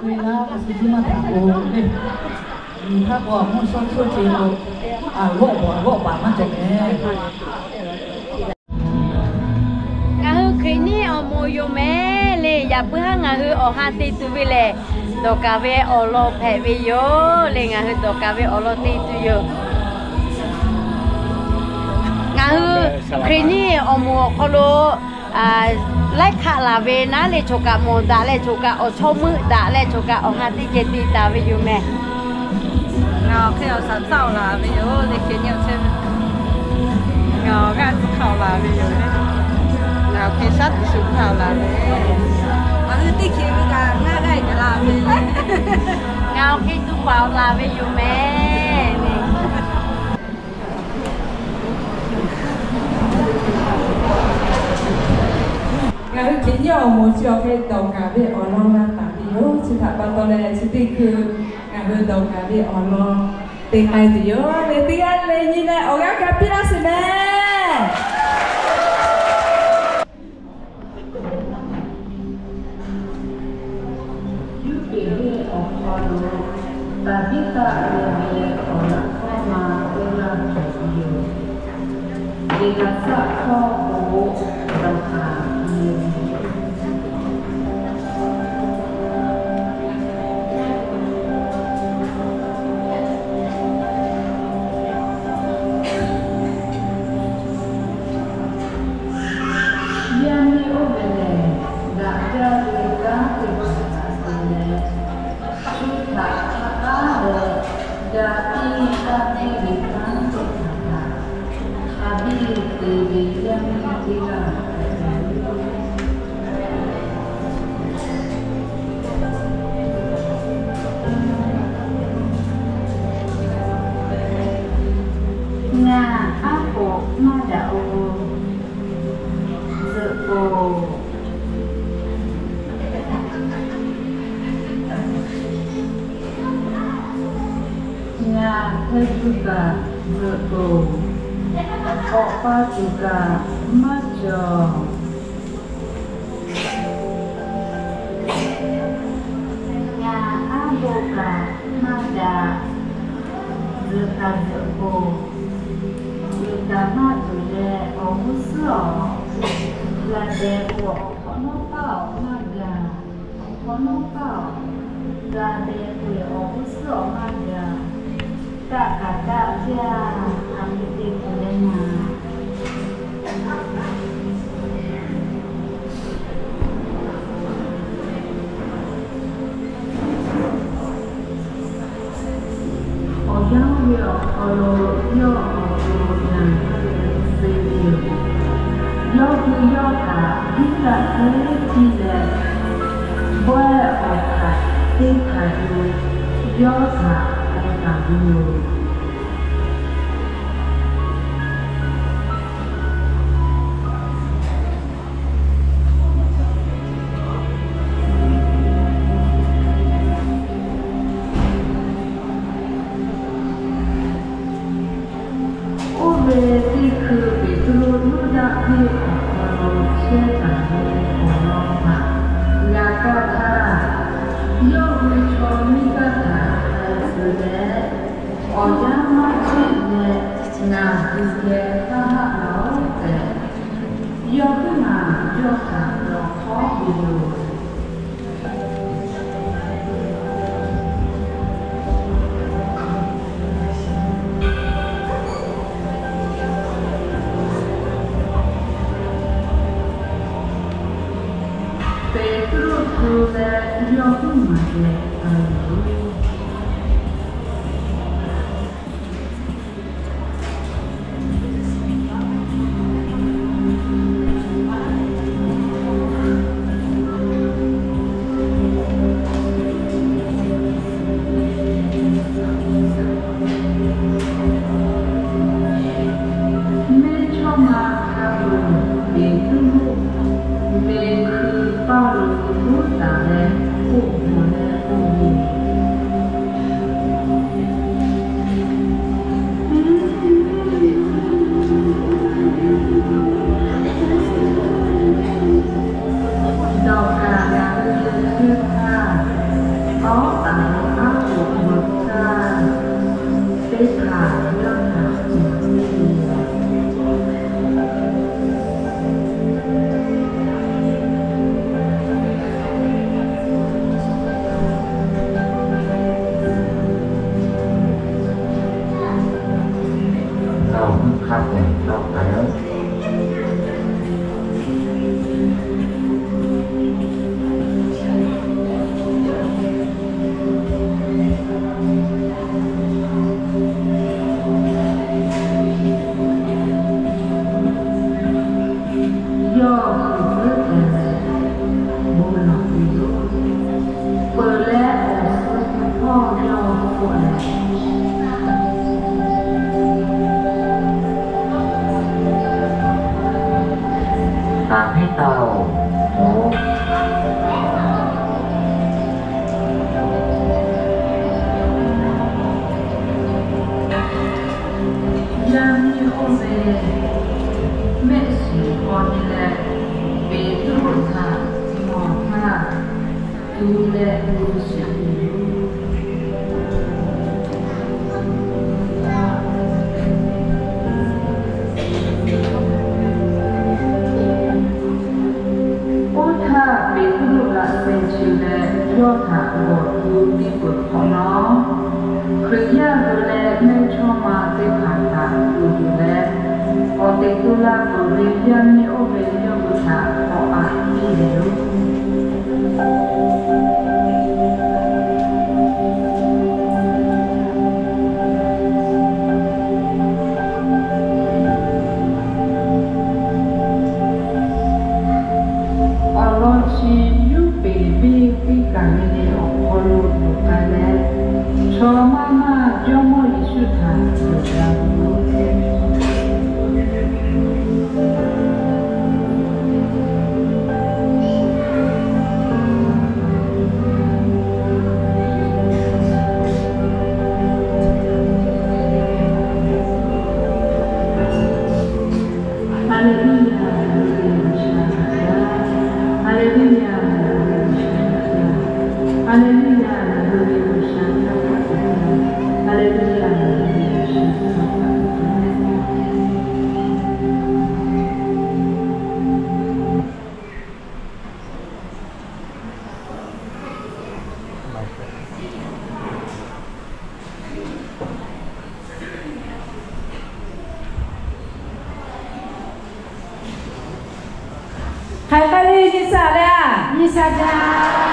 Ve laˇ, a shu zuˇ maˇ htaꞈ k'oˆ le. Nyi htaˇ k'o, mvuhˇ shawˉ chawˇ ce k'o, a g'awˆ bawˬ a g'awˆ paˍ maˇ cawˬ mehˍ. Ngaˬ hui Hkriꞈ nyiˇ awˬ moˍ yoˬ mehˍ le. Yaꞈ puiˉ haˉ ngaˬ hui awˬ ha te tuˬ ve lehˬ, dawˬ kaˍ ve awˬ lawn hpehꞈ ve yoˬ le. Ngaˬ hui dawˬ kaˍ ve awˬ lawn te tuˬ yoˬ. Ngaˬ hui Hkriꞈ nyiˇ awˬ moˍ awˬ hk'aw lo laiˉ hk'aˆ laˬ ve naˉ leh choˬ kaꞈ mawˬ daꞈ leh choˬ kaꞈ awˬ chawˇ meuˆ daꞈ leh choˬ kaꞈ awˬ ha teˇ ceh te taˍ ve yoˬ mehˍ. Ngaˬ awˬ hk'e awˬ shaˍ tcuhˉ awˬ laˬ ve yoˬ le, Hkriꞈ nyiˇ awˬ chehˇ ve. Ngaˬ awˬ g'aˇ tcuhˉ hk'aˇ awˬ laˬ ve yoˬ le. Ngaˬ awˬ hk'e shaˉ tuˬ shuˍ hk'aˇ awˬ laˬ ve. Ngaˬ hui teˇ hk'e ve kaꞈ ngaˇ g'aˇ kaꞈ laˬ ve. Ngaˬ awˬ hk'e tuˬ paˍ awˬ laˬ ve yoˬ mehˍ. Ngaˬ hui Hkriꞈ nyiˇ awˬ moˍ chi awˬ hk'e dawˬ kaˍ ve awˬ lawn g'a taˍ ve yoˬ. Chi htaꞈ pa taw leh chi teˇ hkui ngaˬ hui dawˬ kaˍ ve awˬ lawn te k'ai tuˬ yoˬ. Leh teˇ g'aˇ le nyi leh awˬ g'aˇ g'a piˇ laˇ sheˍ mehˍ. Yuˇpeˍ venˇ awˬ hk'aw lo Taˍbiˆtaˆ leh ve awˬ laꞈ hkawˇ ma teˇ g'aˇ cawˬ ve yoˬ. Yeˍ gaˬ shaˆ hkawˇ k'o, dawˬ kaˍ ve Yaˇ miˇ oˇ ve lehˬ, daꞈ jaˇ ve kanˉ teˇ hpaˍ htaꞈ te leh, shu htaꞈ hk'a k'aˉ leh, ga piˇ kaˇ piˇ ve kanˉ teˇ hpaˍ htaꞈ hk'a biˇ te ve yaˇ miˇ teˇ g'aˇ hpehꞈ ve yoˬ. Ngaˬ aˉ poꞈ maˇ daꞈ-oˬ, zuhꞈ-oˬ. Ngaˬ hk'e tuˬ kaꞈ zuhꞈ-oˬ, k'awꞈ pa tuˬ kaꞈ maˇ cawˬ. Ngaˬ aˉ poꞈ kaꞈ maˇ daꞈ, zuhꞈ kaꞈ zuhꞈ-oˬ. Zuhꞈ kaꞈ maˇ zuhꞈ leh awˬ g'uˇ suhˉ awˬ, la deh k'o awˬ hk'awꞈ nawˉ paˇ awˬ maˇ gaˬ. Awˬ hk'awꞈ nawˉ paˇ awˬ, la deh k'o awˬ g'uˇ suhˉ awˬ maˇ gaˬ. Taˆ kaꞈ taˆ jaˇ, a miˇ te tuˬ leh naˍ. Awˬ yanˇ ve awˬ hk'aw lo yawˇ awˬ to yanˍ hk'aˇ leh suh ve yoˬ. Yawˇ hui yawˇ htaꞈ hiˉ g'aˇ hk'e piˇ leh, bawehˇ awˬ htaꞈ teˇ hpaˍ hui yawˇ htaꞈ k'oˆ taˍ ve yoˬ. Oˇ ve teˇ hkui Peˍtruˆ nuˇ daˆ piˇ awˬ hk'aw lo chehˇ taˍ ve awˬ lawn htaꞈ g'a kawˇ htaˇ, yawˇ hui chaw miˇ gaˇ htaꞈ k'ai tcuh leh, awˬ yanˇ maˇ cheˆ leh ngaˬ hui geh taˇ haˆ laˬ-oˬ tehꞈ, yawˇ hui maˬ yawˇ htaꞈ lawˬ hkawˉ ve yoˬ. Peˍtruˆ hkui leh yawˇ hui maˬ geh k'ai yoˬ. Mehˇchawˇma hk'a luˬ Peˍtruˆ ve hkui paˇ lo uˉ taˍ leh k'oˆ mawˬ leh k'oˆ ve, Taoˍ, yaˇ miˇ oˇ ve mehˆ shiˍ k'aw nyi leh, Peˍtruˆ htaꞈ mawˬ htaˇ, tu leh gu shiˍ ve yoˬ. Oˇ htaˇ, Peˍtruˆ laꞈ sheh chi leh yawˇ htaꞈ g'awˬ tu piˇ peuˬ hk'awꞈ nawˉ, Hkriꞈ yaˇ hui leh mehˇchawˇma teˇ hpaˍ htaꞈ kuˬ tuˬ leh, awˬ teꞈ tu la tuˬ ve yaˇ miˇ oˇ ve yawˇ hui htaꞈ k'awꞈ aꞈ piˇ ve yoˬ. Awˬ lawn chi Yuˇpeˍ venˇ teˇ kaˬ le le awˬ hk'aw lo loꞈ k'ai leh, chaw maˇ maˇ Jawˇmawˇ Yeˍsuˆ htaꞈ yonˍ g'a ve yoˬ. Haˍleˍluˆyaˍ, G'uiˬsha htaꞈ. Haˍleˍluˆyaˍ, G'uiˬsha htaꞈ. Haˍleˍluˆyaˍ, G'uiˬsha htaꞈ. Haˍleˍluˆyaˍ, G'uiˬsha htaꞈ. Hk'aˬ hk'e le nyi shaˍ le a, nyi shaˍ jaˇ.